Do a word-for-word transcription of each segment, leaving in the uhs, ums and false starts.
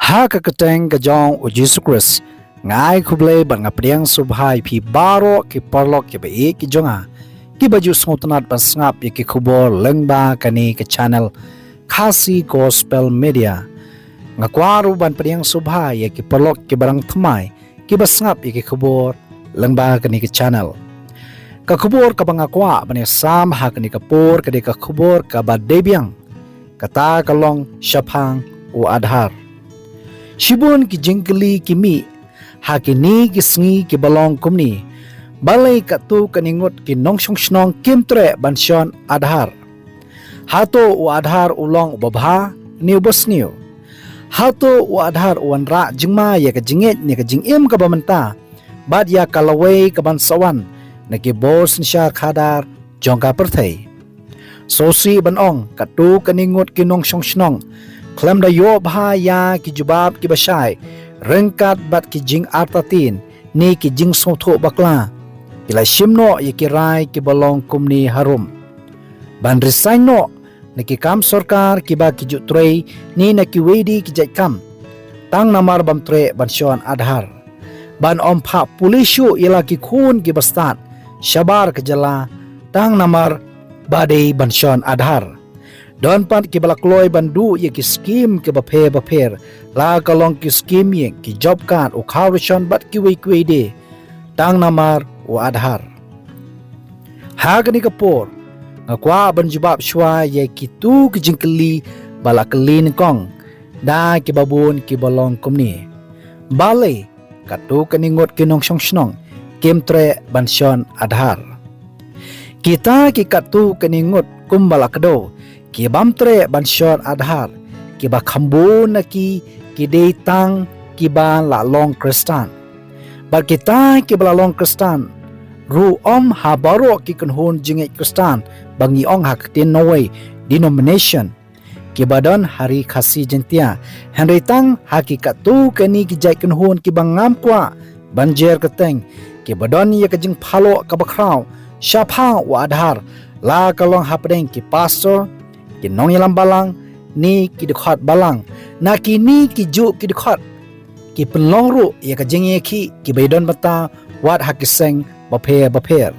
Ha ka kyrteng ka jong u Jisu Khrist, nga ai khublei bad nga pdiang sngewbha ïa phi baroh ki paralok kiba ïeit ki jong nga, kiba ju sngewtynnat ban sngap ïa ki khubor lyngba kane ka channel Khasi Gospel Media. Nga kwah ruh ban pdiang sngewbha ïa ki paralok kiba dang thymmai kiba sngap ïa ki khubor lyngba kane ka channel. Ka khubor kaba nga kwah ban ïasam ha kane ka por ka dei ka khubor kaba dei biang. Kata ka long shaphang u Aadhaar. Shibun ki jingkylli ki mih ha kine ki sngi kiba long kumne: balei katto katne ngut ki nongshong shnong kim treh ban shon Aadhaar? Hato u Aadhaar u long uba bha ne uba sniew? Hato u Aadhaar u wanrah jingma ïa ka jingngeit ne ka jingim kaba mynta bad ïa ka lawei kaban sa wan na ki bor synshar khadar jong ka pyrthei? Sngewsih ban ong, katto katne ngut ki nongshong shnong khlem da ïoh bha ïa ki jubab kiba shai ryngkat bad ki jingartatien ne ki jingsngewthuh bakla, ki la shim noh ïa ki rai kiba long kumne harum. Ban resign noh na ki kam sorkar kiba ki ju trei ne na kiwei de ki jait kam, tang namar bym treh ban shon Aadhaar. Ban ym phah pule shuh ïa la ki khun kiba stad shabar ka jylla, tang namar ba dei ban shon Aadhaar. Don pat kiba la kloi ban duh ïa ki skim kiba pher bapher, la ka long ki skim ïing, ki job card, u khaw ration bad kiwei kiwei de, tang namar u Aadhaar. Ha kane ka por, nga kwah ban jubab shuwa ïa kito ki jingkylli ba la kylli nyngkong da kiba bun kiba long kumne: balei katto katne ngut ki nongshong shnong kim treh ban shon Aadhaar? Kita ki katto katne ngut kumba la kdew, ki bym treh ban shon Aadhaar, kiba kham bun na ki ki dei tang kiba la long Khristan. Bad kita kiba la long Khristan ruh ym ha baroh ki kynhun jingngeit Khristan ba ngi ong ha ka ktien Norway denomination, kiba don ha ri Khasi Jaiñtia, hynrei tang ha ki katto katne ki jait kynhun kiba ngam kwah ban jer kyrteng, kiba don ïa ka jingphalok kaba khraw shaphang u Aadhaar, la ka long hapdeng ki pastor, ki nongïalam balang ne ki dkhot balang. Na kine ki juh ki dkhot ki pynlong ruh ïa ka jingïakhih kiba ïadon bynta wat ha ki seng bapher bapher.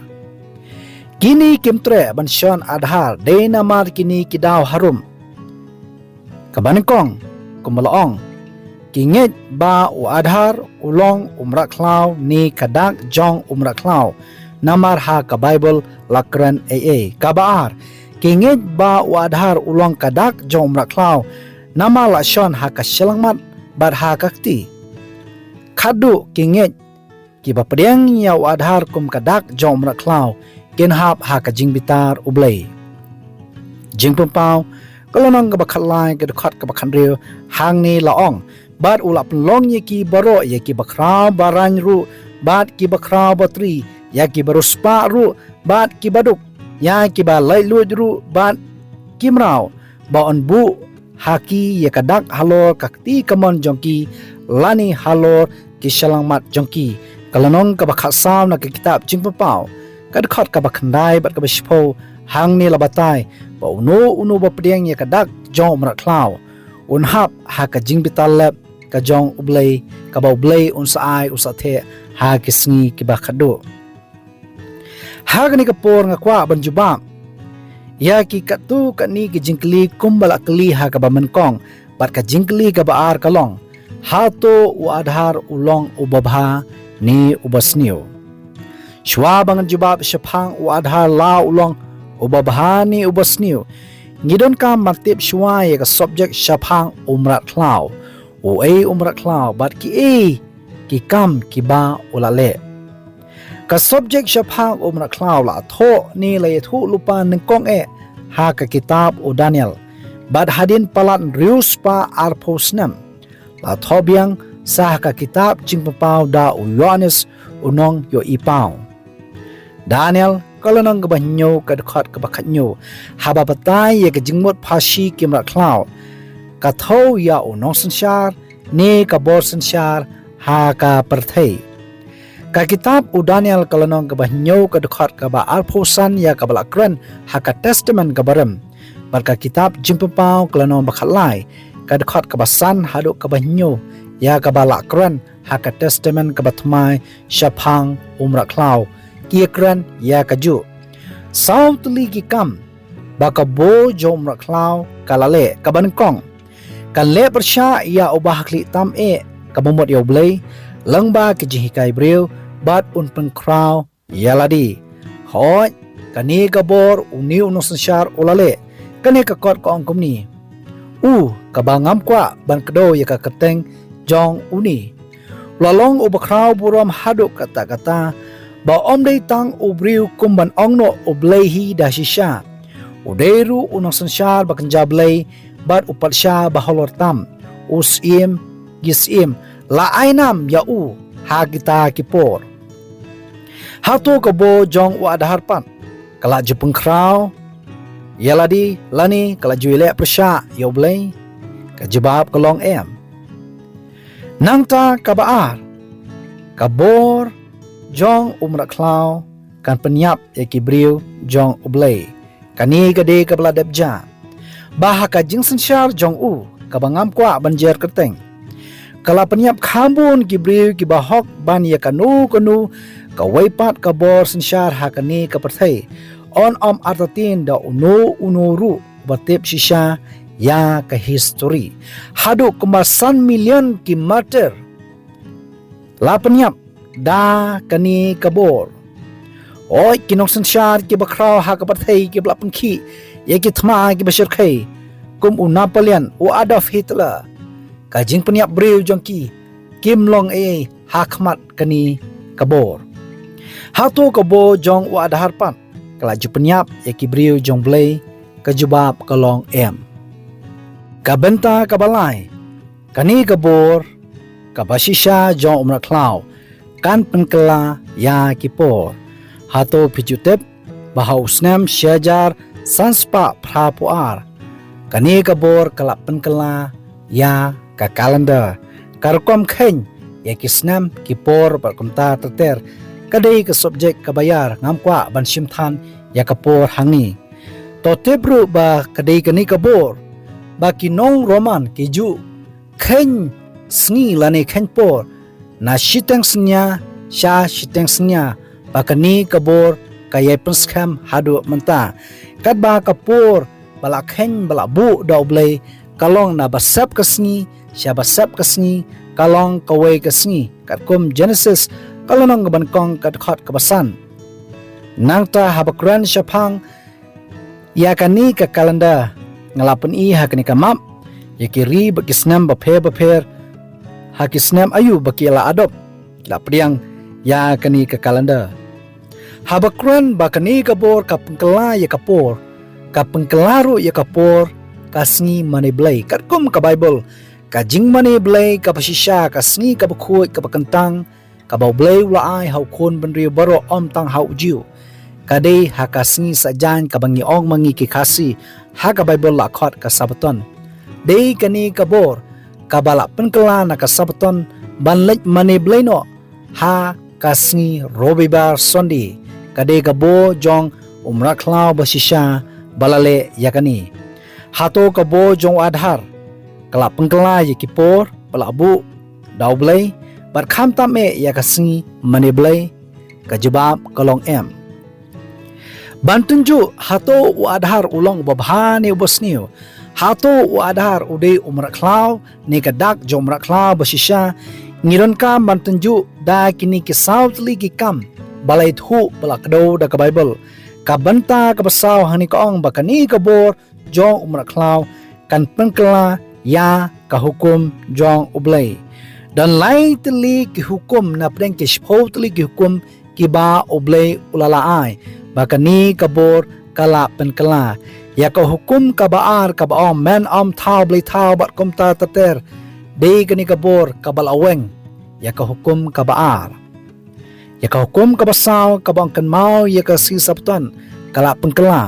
Kine kim treh ban shon Aadhaar dei namar kine ki daw harum. Kaba nyngkong, kumba la ong, ki ngeit ba u Aadhaar u long u mrad khlaw ne ka dak jong u mrad khlaw, namar ha ka Baibl la kren ei ei. Kaba ar, ki ngeit ba u Aadhaar u long ka dak jong u mrad khlaw namar la shon ha ka shyllangmat bad ha ka kti. Khatduh, ki ngeit kiba pdiang ïa u Aadhaar kum ka dak jong u mrad khlaw kin hap ha ka jingbitar U Blei. Jingpynpaw, ka lynnong kaba khatlai, ka dkhot kaba khathynriew, hangne la ong: bad u la pynlong ïa ki baroh, ïa kiba khraw ba rangli ruh bad kiba khraw ba tri, ïa kiba riewspah ruh bad kiba duk, ïa kiba laitluid ruh bad ki mraw, ba un buh ha ki ïa ka dak halor ka kti kamon jong ki lane halor ki shyllangmat jong ki. Ka lynnong kaba khatsaw na ka kitab Jingpynpaw, ka dkhot kaba khyndai bad kaba shiphew, hangne la batai ba uno uno ba pdiang ïa ka dak jong u mrad khlaw un hap ha ka jingbitar lep ka jong U Blei, kaba U Blei un sa ai u sa theh ha ki sngi kiba khatduh. Ha kane ka por nga kwah ban jubab ïa ki katto katne ki jingkylli kumba la kylli ha kaba nyngkong, bad ka jingkylli kaba ar ka long: hato u Aadhaar u long uba bha ne uba sniew? Shuwa ba ngan jubab shaphang u Aadhaar la u long uba bha ne uba sniew, ngi donkam ban tip shuwa ïa ka subject shaphang u mrad khlaw. Uei u mrad khlaw bad kiei ki kam kiba u la leh? Ka subject shaphang u mrad khlaw la thoh ne la ïathuh lypa nyngkong eh ha ka kitab u Daniel, bad hadien palat hynriew spah arphew snem la thoh biang sa ha ka kitab Jingpynpaw da u Ïoannis u nongïohi paw. Daniel, ka lynnong kaba hynñiew, ka dkhot kaba khathynñiew, haba batai ïa ka jingmut pharshi ki mrad khlaw, ka thew ïa u nongsynshar ne ka bor synshar ha ka pyrthei. Ka kitab u Daniel, ka lynnong kaba hynñiew, ka dkhot kaba arphew san, ïa kaba la kren ha ka Testament kaba rim, bad ka kitab Jingpynpaw, ka lynnong ba khatlai, ka dkhot kaba san haduh kaba hynñiew, ïa kaba la kren ha ka Testament kaba thymmai shaphang u mrad khlaw, ki ïa kren ïa kajuh. Saw tylli ki kam ba ka bor jong u mrad khlaw ka la leh, kaba nyngkong, kan leh pyrshah ïa uba ha khlieh tam eh kaba mut ïa U Blei, lyngba ki jinghikai briew, bad un pynkhraw ïa lade. Hooid, kane ka bor une u nongsynshar u la leh. Kane ka kot ka ong kumne: U kaba ngam kwah ban kdew ïa ka kyrteng jong une. U la long uba khraw burom haduh katta katta, ba ym dei tang u briew kum ban ong noh U Blei hi da shisha. U dei ruh u nongsynshar ba kynja blei, bad u patsha ba halor tam. U syiem ki syiem la ai nam ïa u ha kita ki por. Hato ka bor jong u Adhar pat ka la ju pynkhraw ïa lade, lane ka la ju leh pyrshah ïa U Blei? Ka jubab ka long em. Nangta kaba ar, ka bor jong u mrad khlaw kan pynïap ïa ki briew jong U Blei. Kane ka dei kaba la dep jia, ba ha ka jingsynshar jong u kaba ngam kwah ban jer kyrteng, ka la pynïap kham bun ki briew kiba hok ban ïa kano kano kawei pat ka bor synshar ha kane ka pyrthei. Yn ym artatien da uno uno ruh ba tip shisha ïa ka histori. Haduh kumba san million ki martyr la pynïap da kane ka bor. Hooid, ki nongsynshar kiba khraw ha ka pyrthei kiba la pynkhih ïa ki thma kiba shyrkhei, kum u Napoleon, u Adolf Hitler, ka jingpynïap briew jong ki kim long ei ei ha khmat kane ka bor. Hato ka bor jong u Adhar pat ka la ju pynïap ïa ki briew jong U Blei? Ka jubab ka long em. Ka bynta kaba lai, kane ka bor kaba shisha jong u mrad khlaw kan pynkylla ïa ki por. Hato phi ju tip ba ha u snem shi hajar san spah phra phew ar, kane ka bor ka la pynkylla ïa ka calendar, ka rukom kheiñ ïa ki snem, ki por bad kumta ter ter. Ka dei ka subject kaba ïar, ngam kwah ban shim than ïa ka por hangne. To tip ruh ba ka dei kane ka bor ba ki nong Roman ki ju kheiñ sngi lane kheiñ por na shiteng synñia sha shiteng synñia, ba kane ka bor ka ïai pynskhem haduh mynta. Katba ka por ba la kheiñ ba la buh da U Blei ka long na ba sep ka sngi sha ba sep ka sngi, ka long kawei ka sngi, katkum Genesis ka lynnong kaba nyngkong ka dkhot kaba san. Nangta haba kren shaphang ïa kane ka calendar, nga la pyni ha kane ka map ïa ki ri bad ki snem bapher bapher, ha ki snem aïu ba ki la adopt, ki la pdiang ïa kane ka calendar. Haba kren ba kane ka bor ka pynkylla ïa ka por, ka pynkylla ruh ïa ka por, ka sngi mane Blei. Katkum ka Baibl, ka jingmane Blei kaba shisha, ka sngi kaba khuid kaba kyntang, kaba U Blei u la ai ha u khun bynriew baroh, ym tang ha u Jiw. Ka dei ha ka sngi saitjaiñ kaba ngi ong ma ngi ki Khasi ha ka Baibl la khot ka Sabaton. Dei kane ka bor kaba la pynkylla na ka Sabaton ban leit mane Blei noh ha ka sngi Robibar Sunday. Ka dei ka bor jong u mrad khlaw ba shisha ba la leh ïa kane. Hato ka bor jong u Adhar ka la pynkylla ïa ki por ba la buh da U Blei bad khamtam eh ïa ka sngi mane Blei? Ka jubab ka long em. Ban tynjuh hato u Adhar u long uba bha ne uba sniew, hato u Adhar u dei u mrad khlaw ne ka dak jong u mrad khlaw ba shisha, ngi donkam ban tynjuh da kine ki saw tylli ki kam ba la ïathuh ba la kdew da ka Baibl. Ka bynta kaba saw hangne ka ong ba kane ka bor jong u mrad khlaw kan pynkylla ïa ka hukum jong U Blei. Don lai tylli ki hukum napdeng ki shiphew tylli ki hukum kiba U Blei u la la ai ba kane ka bor ka la pynkylla. Ïa ka hukum kaba ar kaba ong men ym thaw blei thaw bad kumta ter ter, dei kane ka bor kaba la weng ïa ka hukum kaba ar. Ïa ka hukum kaba saw kaba ong kynmaw ïa ka sngi Sabaton ka la pynkylla.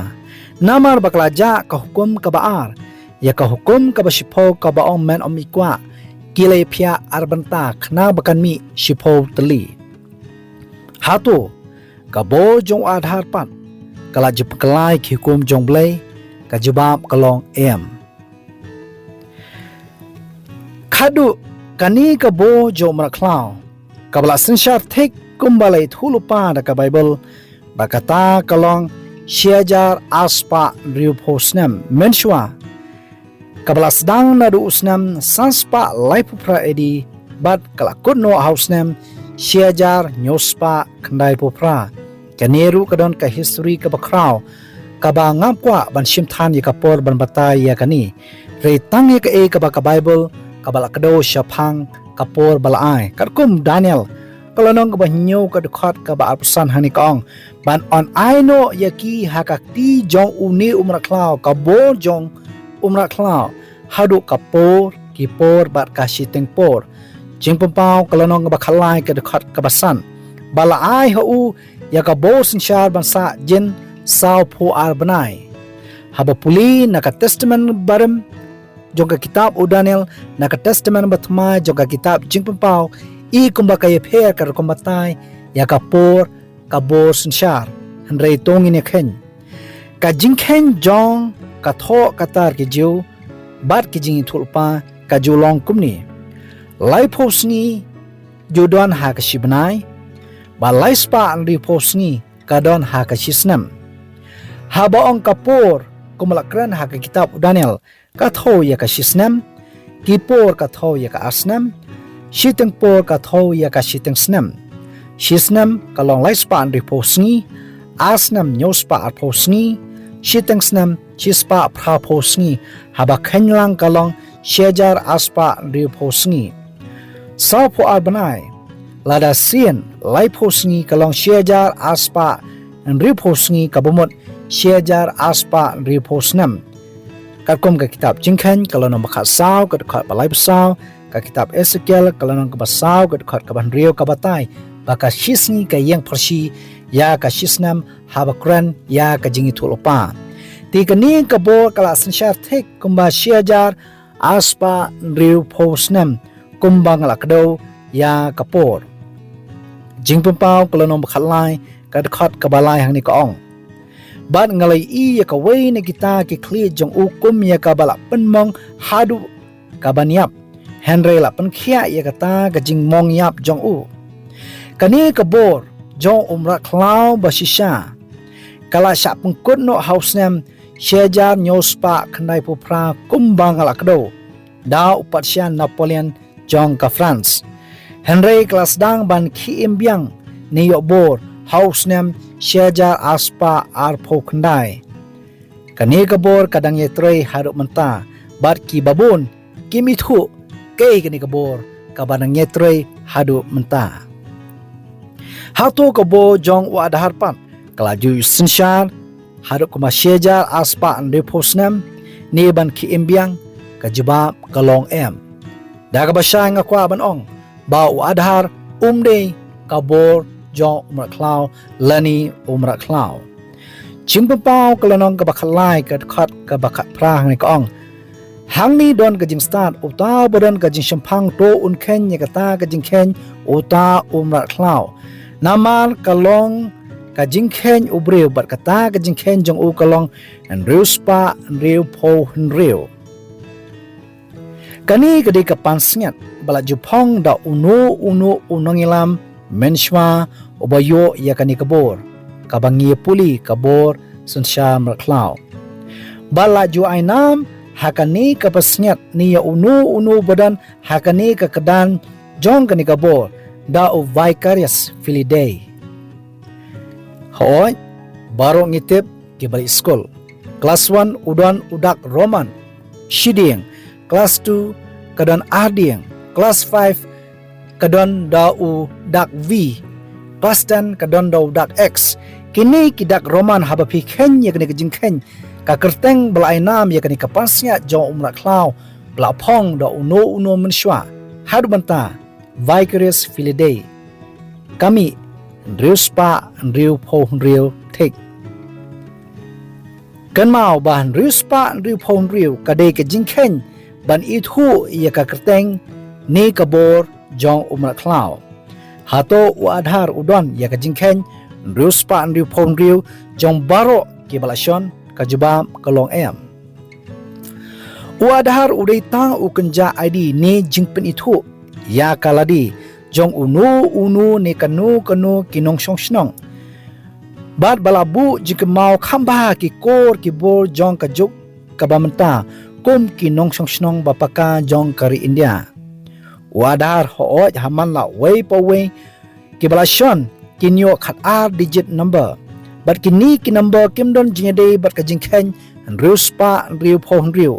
Namar ba ka la jah ka hukum kaba ar, ïa ka hukum kaba shiphew kaba ong men ym ïakwah, ki la ïaphiah ar bynta khnang ba kan mih shiphew tylli. Hato ka bor jong u Adhar pat ka la ju pynkylla ïa ki hukum jong U Blei? Ka jubab ka long em. Haduh kane ka bor jong u mrad khlaw, kaba la synshar thik kumba la ïathuh lypa da ka Baibl, ba kata ka long shi hajar ar spah hynriewphew snem mynshuwa, kaba la sdang naduh u snem san spah laiphew phra A D, bad ka la kut noh ha u snem shi hajar hynñiew spah khyndaiphew phra. Kane ruh ka don ka histori kaba khraw, kaba ngam kwah ban shim than ïa ka por ban batai ïa kane. Hynrei tang ïa kaei kaba ka Baibl kaba la kdew shaphang ka por ba la ai. Katkum Daniel ka lynnong kaba hynñiew ka dkhot kaba arphew san hangne ka ong, ban ym ai noh ïa ki ha ka kti jong une u mrad khlaw, ka bor jong u mrad khlaw, haduh ka por ki por bad ka shiteng por. Jingpynpaw ka lynnong kaba khatlai ka dkhot kaba san, ba la ai ha u ïa ka bor synshar ban sah jin sawphew ar bnai. Haba pule na ka Testament Barim jong ka kitab u Daniel, na ka Testament Bathymmai jong ka kitab Jingpynpaw, i kumba ka ïapher ka rukom batai ïa ka por ka bor synshar. Hynrei to ngin ïa kheiñ. Ka jingkheiñ jong ka thoh ka tar ki Jiw bad ki jingïathuhlypa ka ju long kumne: laiphew sngi ju don ha ka shi bnai, bad lai spah hynriewphew sngi ka don ha ka shi snem. Haba ong ka por, kumba la kren ha ka kitab u Daniel, ka thew ïa ka shi snem, ki por ka thew ïa ka ar snem, shiteng por ka thew ïa ka shiteng snem. Shi snem ka long lai spah hynriewphew sngi, ar snem hynñiew spah arphew sngi, shiteng snem shi spah phraphew sngi, haba kheiñ lang ka long shi hajar ar spah hynriewphew sngi. Sawphew ar bnai, lada sien laiphew sngi ka long shi hajar ar spah hynriewphew sngi, kaba mut shi hajar ar spah hynriewphew snem. Katkum ka kitab Jingkheiñ ka lynnong ba khatsaw ka dkhot ba laiphew saw, ka kitab Esekiel ka lynnong kaba saw ka dkhot kaba hynriew ka batai ba ka shi sngi ka ïeng pharshi ïa ka shi snem haba kren ïa ka jingïathuhlypa. Te kane ka bor ka la synshar thik kumba shi hajar ar spah hynriewphew snem, kumba nga la kdew ïa ka por. Jingpynpaw ka lynnong ba khatlai ka dkhot kaba lai hangne ka ong: Bad nga la ïohi ïa kawei na kita ki khlieh jong u kum ïa kaba la pynmong haduh kaban ïap, hynrei la pynkhiah ïa kata ka jingmong ïap jong u. Kane ka bor jong u mrad khlaw ba shisha ka la shah pynkut noh ha u snem shi hajar hynñiew spah khyndaiphew phra, kumba nga la kdew da u patsha Napoleon jong ka France. Hynrei ka la sdang ban khie im biang ne ïoh bor ha u snem shi hajar ar spah arphew khyndai. Kane ka bor ka dang ïatrei haduh mynta, bad kiba bun kim ithuh kaei kane ka bor kaba dang ïatrei haduh mynta. Hato ka bor jong u Adhar pat ka la ju synshar haduh kumba shi hajar ar spah hynriewphew snem ne ban khie im biang? Ka jubab ka long em. Da kaba shai nga kwah ban ong ba u Adhar um dei ka bor jong u mrad khlaw lane u mrad khlaw. Jingpynpaw ka lynnong kaba khatlai ka dkhot kaba khatphra hangne ka ong: Hangne don ka jingstad, uta ba don ka jingshemphang to un kheiñ ïa kata ka jingkheiñ uta u mrad khlaw. Namar ka long ka jingkheiñ u briew, bad kata ka jingkheiñ jong u ka long hynriew spah hynriewphew hynriew. Kane ka dei ka pansngiat ba la ju phong da uno uno u nongïalam mynshuwa uba ïoh ïa kane ka bor, kaba ngi ïa pule ka bor synshar mrad khlaw. Ba la ju ai nam ha kane ka pansngiat ne ïa uno uno ba don ha kane ka kyrdan jong kane ka bor da u Vicarius Filii Dei. Hooid, baroh ngi tip kiba leit skul. Klas one u don u dak Roman, shi dieng. Klas two ka don ar dieng. Klas five ka don da u dak V. Klas ten ka don da u dak X. Kine ki dak Roman, haba phi kheiñ ïa kane ka jingkheiñ, ka kyrteng ba la ai nam ïa kane ka pansngiat jong u mrad khlaw ba la phong da uno uno mynshuwa haduh mynta, Vicarius Filii Dei, ka mih hynriew spah hynriewphew hynriew thik. Kynmaw ba hynriew spah hynriewphew hynriew ka dei ka jingkheiñ ban ithuh ïa ka kyrteng ne ka bor jong u mrad khlaw. Hato u Adhar u don ïa ka jingkheiñ hynriew spah hynriewphew hynriew jong baroh kiba la shon? Ka jubab ka long em. U Aadhaar u dei tang u kynja ID ne jingpynithuh ïa ka lade jong uno uno ne kano kano ki nongshong shnong. Bad ba la buh jingkynmaw kham bha ki kor ki bor jong ka juk kaba mynta kum ki nongshong shnong ba paka jong ka ri India. U Aadhaar hooid ha man la wei pa wei kiba la shon kin ïoh khat ar digit number. Bad kine ki number kim don jingïadei bad ka jingkheiñ hynriew spah hynriew phew hynriew.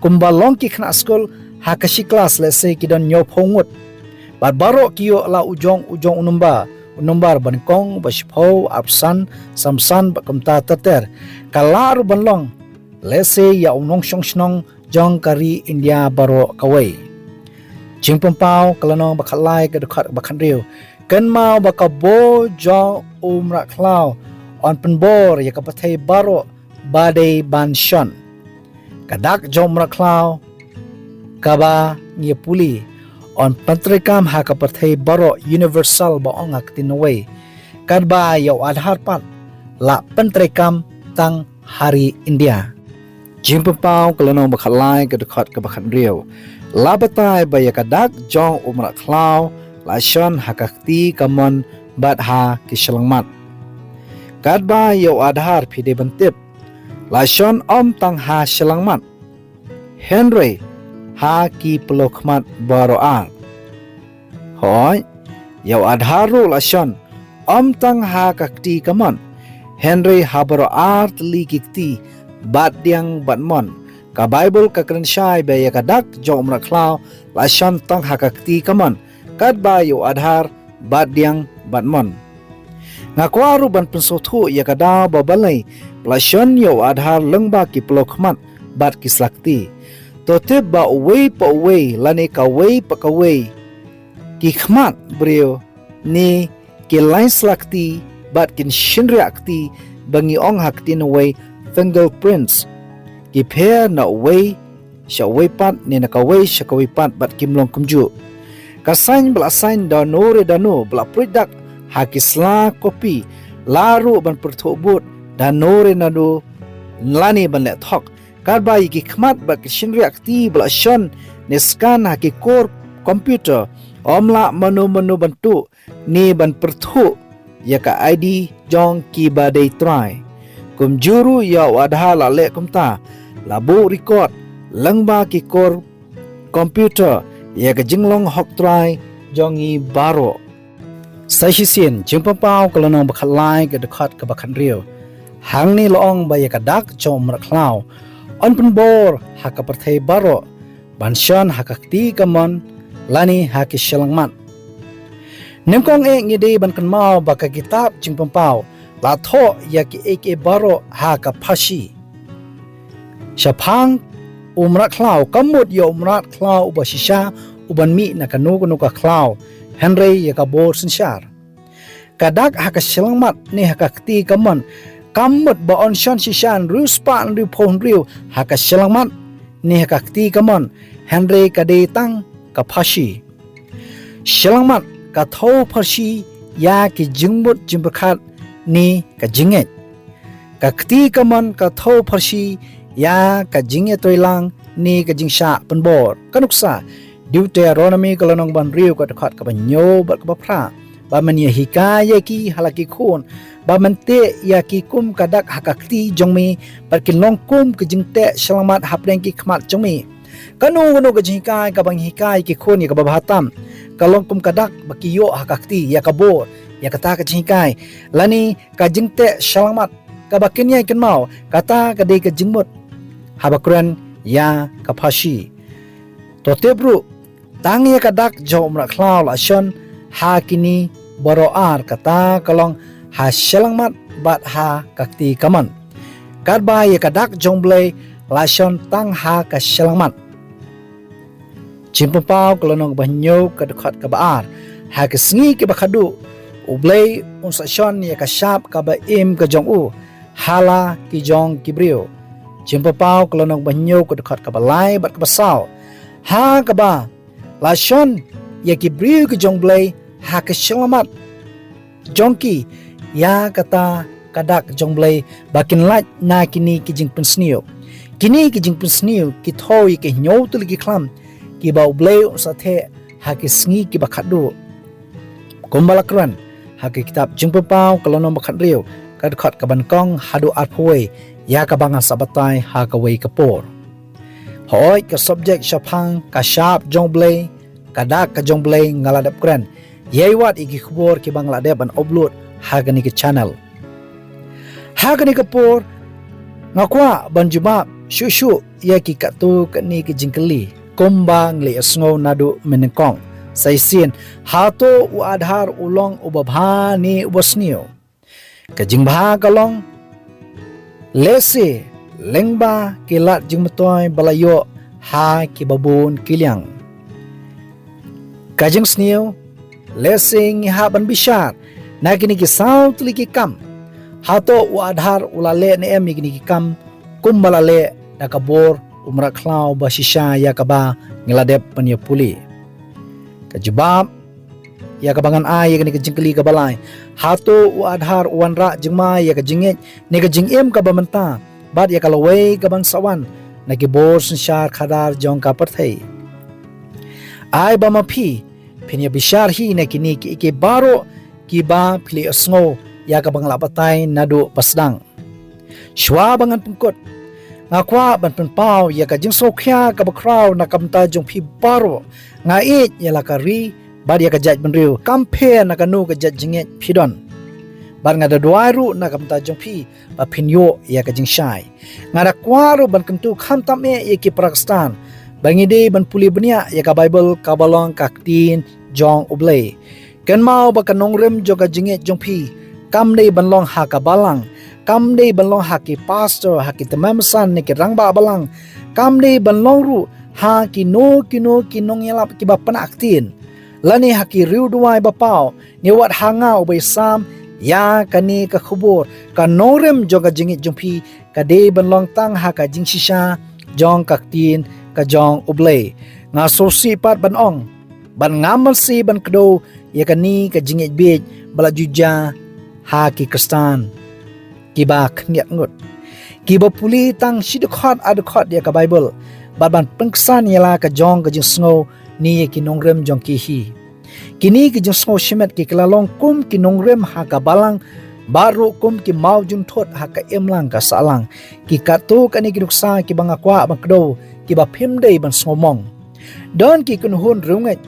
Kumba long ki khynnah skul ha ka shi klas lehse ki don hynñiew phew ngut. Bad baroh ki ïoh la u jong u jong u number, u number ba nyngkong, ba shiphew, arphew san, sanphew san bad kumta ter ter. Ka lah ruh ban long lehse ïa u nongshong shnong jong ka ri India baroh kawei. Jingpynpaw ka lynnong ba khatlai ka dkhot ba khathynriew. Kynmaw ba ka bor jong u mrad khlaw yn pynbor ïa ka pyrthei baroh ba dei ban shon. Ka dak jong u mrad khlaw kaba ngi pule yn pyntreikam ha ka pyrthei baroh, universal ba ong ha ka ktien nongwei. Katba ïa u Aadhaar pat la pyntreikam tang ha ri India. Jingpynpaw ka lynnong ba khatlai ka dkhot kaba khathynriew. La batai ba ïa ka dak jong u mrad khlaw la shon ha ka kti kamon bad ha ki shyllangmat. Katba ïa u Aadhaar phi dei ban tip la shon ym tang ha shyllangmat, hynrei ha ki pyllew khmat baroh ar. Hooid, ïa u Aadhaar ruh la shon ym tang ha ka kti kamon, hynrei ha baroh ar tylli ki kti, bad diang bad mon. Ka Baibl ka kren shai ba ïa ka dak jong u mrad khlaw la shon tang ha ka kti kamon, katba ïa u Aadhaar bad diang bad mon. Nga kwah ruh ban pynsngewthuh ïa ka daw ba balei ba la shon ïa u Aadhaar lyngba ki pyllew khmat bad ki sla kti. To tip ba uwei pa uwei lane kawei pa kawei ki khmat briew ne ki lai sla kti bad kin shynriah kti ba ngi ong ha ka ktien nongwei fingerprints, ki pher na uwei sha uwei pat ne na kawei sha kawei pat bad kim long kumjuh. Ka sign ba la sign da no re da no ba la pruid dak ha ki sla kopi, la ruh ban pyrthuh bud da no re na no lane ban leh thok. Katba ïa ki khmat bad ki shynriah kti ba la shon ne scan ha ki kor computer, ym lah mano mano ban tuh ne ban pyrthuh ïa ka ID jong ki ba dei trai. Kumjuh ruh ïa u Aadhaar la leh kumta, la buh record lyngba ki kor computer ïa ka jinglong hok trai jong ngi baroh. Sa shisien, Jingpynpaw ka lynnong ba khatlai ka dkhot kaba khathynriew. Hangne la ong ba ïa ka dak jong u mrad khlaw yn pynbor ha ka pyrthei baroh ban shon ha ka kti kamon lane ha ki shyllangmat. Nyngkong eh ngi dei ban kynmaw ba ka kitab Jingpynpaw la thoh ïa kiei kiei baroh ha ka Pharsi. Shaphang u mrad khlaw, kam mut ïa u mrad khlaw uba shisha uban mih na kano kano ka khlaw, hynrei ïa ka bor synshar. Ka dak ha ka shyllangmat ne ha ka kti kamon, kam mut ba yn shon shisha hynriew spah hynriew phew hynriew ha ka shyllangmat ne ha ka kti kamon, hynrei ka dei tang ka Pharsi. Shyllangmat ka thew pharshi ïa ki jingmut jingpyrkhat ne ka jingngeit. Ka kti kamon ka thew pharshi ïa ka jingïatreilang ne ka jingshah pynbor. Ka nuksa, Deuteronomi ka lynnong ba hynriew ka dkhot kaba hynñiew bad kaba phra. Ba men ïahikai ïa ki ha la ki khun, ba men teh ïa ki kum ka dak ha ka kti jong me, bad kin long kum ka jingteh shyllangmat hapdeng ki khmat jong me. Kano kano ka jinghikai kaba ngi hikai ki khun ïa kaba bha tam, ka long kum ka dak ba ki ïoh ha ka kti, ïa ka bor, ïa kata ka jinghikai, lane ka jingteh shyllangmat kaba kin ïai kynmaw, kata ka dei ka jingmut haba kren ïa ka Pharsi. To tip ruh, tang ïa ka dak jong u mrad khlaw la shon ha kine baroh ar, kata ka long ha shyllangmat bad ha ka kti kamon. Katba ïa ka dak jong u Blei la shon tang ha ka shyllangmat. Jingpynpaw ka lynnong ba hynñiew ka dkhot kaba ar. Ha ki sngi kiba khadduh, u Blei un sa shon ïa ka shap kaba im ka jong u ha la ki jong ki briew. Jingpynpaw ka lynnong ba hynñiew ka dkhot kaba lai bad kaba saw. Ha kaba la shon ïa ki briew ki jong u Blei ha ka shyllangmat jong ki ïa kata ka dak jong u Blei, ba kin lait na kine ki jingpynsniew. Kine ki jingpynsniew ki thew ïa ki hynñiew tylli ki khlam kiba U Blei un sa theh ha ki sngi kiba khatduh. Kumba la kren ha ki kitab Jingpynpaw ka lynnong ba khathynriew, ka dkhot kaba nyngkong haduh arphew wei, ïa kaba ngan sa batai ha kawei ka por. Hooid, ka subject shaphang ka shap jong U Blei, ka dak ka jong U Blei nga la dep kren. Ïai wad ïa ki khubor kiba nga la dep ban upload ha kane ka channel. Ha kane ka por nga kwah ban jubab shuh shuh ïa ki katto katne ki jingkylli kumba ngi la ïohsngew naduh mynnyngkong. Sa shisien, hato u Aadhaar u long uba bha ne uba sniew? Ka jingbha ka long, lehse lyngba ki lad jingmyntoi ba la ïoh ha kiba bun ki liang. Ka jingsniew, lehse ngi hap ban bishar na kine ki saw tylli ki kam. Hato u Aadhaar u la leh ne em ïa kine ki kam kumba la leh da ka bor u mrad khlaw ba shisha ïa kaba ngi la dep ban ïa pule? Ka jubab ïa kaba ngan ai ïa kane ka jingkylli kaba lai, hato u Aadhaar u wanrah jingma ïa ka jingngeit ne ka jingim kaba mynta bad ïa ka lawei kaban sa wan na ki bor synshar khadar jong ka pyrthei? Ai ba ma phi phin ïa bishar hi na kine kiei kiei baroh kiba phi la ïohsngew ïa kaba nga la batai naduh ba sdang. Shuwa ba ngan pynkut, nga kwah ban pynpaw ïa ka jingsngewkhia kaba khraw na ka bynta jong phi baroh. Nga ïeit ïa la ka ri bad ïa ka jaitbynriew, kam pher na kano ka jait jingngeit phi don. Bad nga da duwai ruh na ka bynta jong phi ba phin ïoh ïa ka jingshai. Nga da kwah ruh ban kyntu khamtam eh ïa ki para Khristan ba ngi dei ban pule bniah ïa ka Baibl kaba long ka ktien jong U Blei. Kynmaw ba ka nongrim jong ka jingngeit jong phi kam dei ban long ha ka balang, kam dei ban long ha ki pastor, ha ki tymmen basan ne ki rangbah balang, kam dei ban long ruh ha kino kino ki nongïalap kiba pynah ktien, lane ha ki riewduwai ba paw, ne wat ha nga uba ïasam ïa kane ka khubor. Ka nongrim jong ka jingngeit jong phi ka dei ban long tang ha ka jingshisha jong ka ktien ka jong U Blei. Nga sngewsih pat ban ong bad ngam mynsiem ban kdew ïa kane ka jingngeit bieit ba la ju jia ha ki Khristan kiba khyndiat ngut, kiba pule tang shi dkhot ar dkhot ïa ka Baibl bad ban pynksan ïa la ka jong ka jingsngew ne ïa ki nongrim jong ki hi. Kine ki jingsngew shimet ki la long kum ki nongrim ha ka balang bad ruh kum ki mawjynthut ha ka imlang ka sahlang. Ki katto katne ki nuksa kiba nga kwah ban kdew kiba phim dei ban sngewmong. Don ki kynhun riewngeit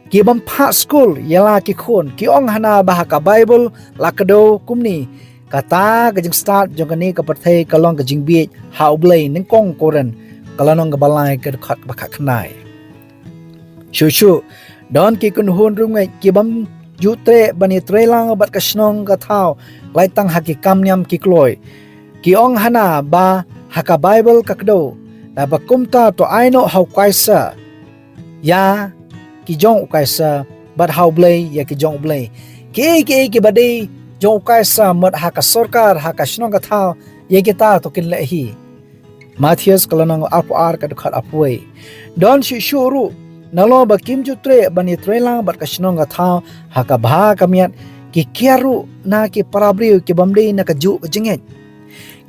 ki bym phah skul ïa la ki khun, ki ong hana ba ha ka Baibl la kdew kumne, kata ka jingstad jong kane ka pyrthei ka long ka jingbieit ha U Blei, nyngkong Korinth ka lynnong kaba lai ka dkhot ba khatkhyndai. Shuh shuh, don ki kynhun riewngeit ki bym ju treh ban ïatreilang bad ka shnong ka thaw, lait tang ha ki kam niam ki kloi. Ki ong hana ba ha ka Baibl ka kdew, da ba kumta to ai noh ha u Kaisar ïa ki jong u Kaisar bad ha U Blei ïa ki jong U Blei. Kiei kiei kiba dei jong u Kaisar mut ha ka sorkar, ha ka shnong ka thaw, ïa kita to kin leh hi. Mathaios ka lynnong arphew ar ka dkhot arphew wei. Don shuh shuh ruh, nalor ba kim ju treh ban ïatreilang bad ka shnong ka thaw ha ka bha ka miat, ki kiar ruh na ki para briew ki bym dei na kajuh ka jingngeit.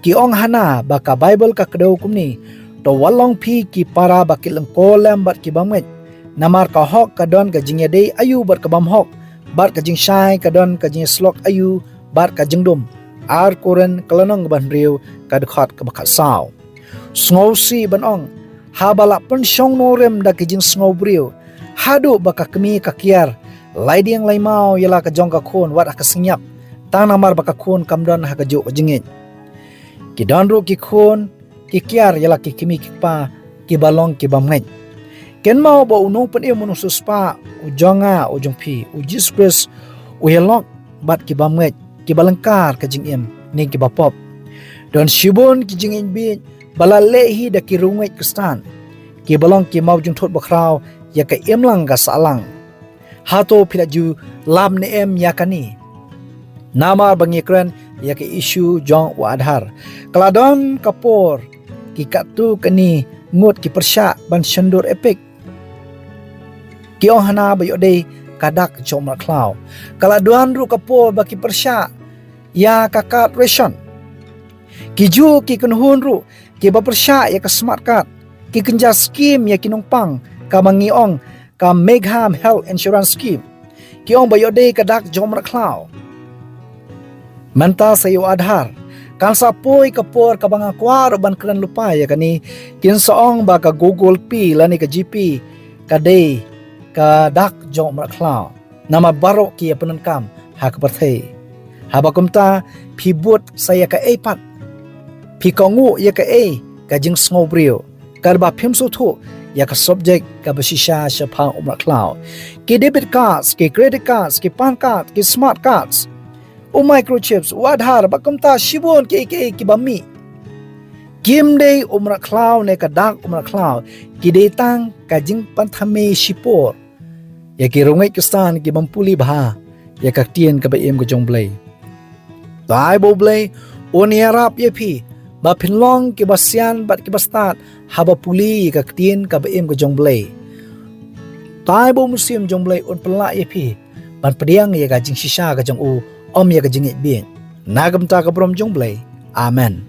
Ki ong hana ba ka Baibl ka kdew kumne, to wat long phi ki para ba ki lyngkor lem bad ki bym ngeit. Namar ka hok ka don ka jingïadei aïu bad ka bym hok, bad ka jingshai ka don ka jingïasyllok aïu bad ka jingdum. Ar Korinth ka lynnong kaba hynriew ka dkhot kaba khatsaw. Sngewsih ban ong, haba la pynshong nongrim da ki jingsngew briew, haduh ba ka kmie ka kiar, lai dieng lai maw ïa la ka jong ka khun wat ha ka sngi ïap, tang namar ba ka khun kam don ha kajuh ka jingngeit. Ki don ruh ki khun ki kiar ïa la ki kmie ki kpa kiba long ki bym ngeit. Kynmaw ba u nongpynim u nongsiewspah u jong nga u jong phi, u Jisu Khrist, u ïalok bad ki bym ngeit, kiba lyngkar ka jingim ne kiba pop. Don shibun ki jingngeit bieit ba la leh hi da ki riewngeit Khristan, kiba long ki mawjynthut bakhraw ïa ka imlang ka sahlang. Hato phi la ju lam ne em ïa kane? Namar ba ngi kren ïa ka issue jong u Aadhaar, ka la don ka por ki katto katne ngut ki pyrshah ban shondur EPIC. Ki ong hana ba ïoh dei ka dak jong u mrad khlaw. Ka la don ruh ka por ba ki pyrshah ïa ka kad ration. Kijuh ki kynhun ruh kiba pyrshah ïa ka smart card, ki kynja skim ïa ki nongpang, kaba ngi ong ka Megham Health Insurance Scheme. Ki ong ba ïoh dei ka dak jong u mrad khlaw. Mynta sa ïa u Aadhaar, kan sa poi ka por kaba nga kwah ruh ban kren lypa ïa kane, kin sa ong ba ka Google Pay lane ka GPay ka dei ka dak jong u mrad khlaw. Namar baroh ki ïa pyndonkam ha ka pyrthei. Haba kumta, phi bud sa ïa kaei pat, phi kohnguh ïa kaei ka jingsngew briew, katba phim sngewthuh ïa ka subject kaba shisha shaphang u mrad khlaw. Ki debit cards, ki credit cards, ki PAN card, ki smart cards. U microchips, u Aadhaar, bad kumta shibun kiei kiei kiba mih. Kim dei u mrad khlaw ne ka dak u mrad khlaw, ki dei tang ka jingpynthame shipor ïa ki riewngeit Khristan ki bym pule bha ïa ka ktien kaba im ka jong U Blei. Te ai ba U Blei un ïarap ïa phi ba phin long kiba sian bad kiba stad haba pule ïa ka ktien kaba im ka jong U Blei. Te ai ba U Mynsiem jong U Blei un pynlah ïa phi ban pdiang ïa ka jingshisha ka jong u, ym ïa ka jingngeit bieit. Na ka bynta ka burom jong U Blei. Amen.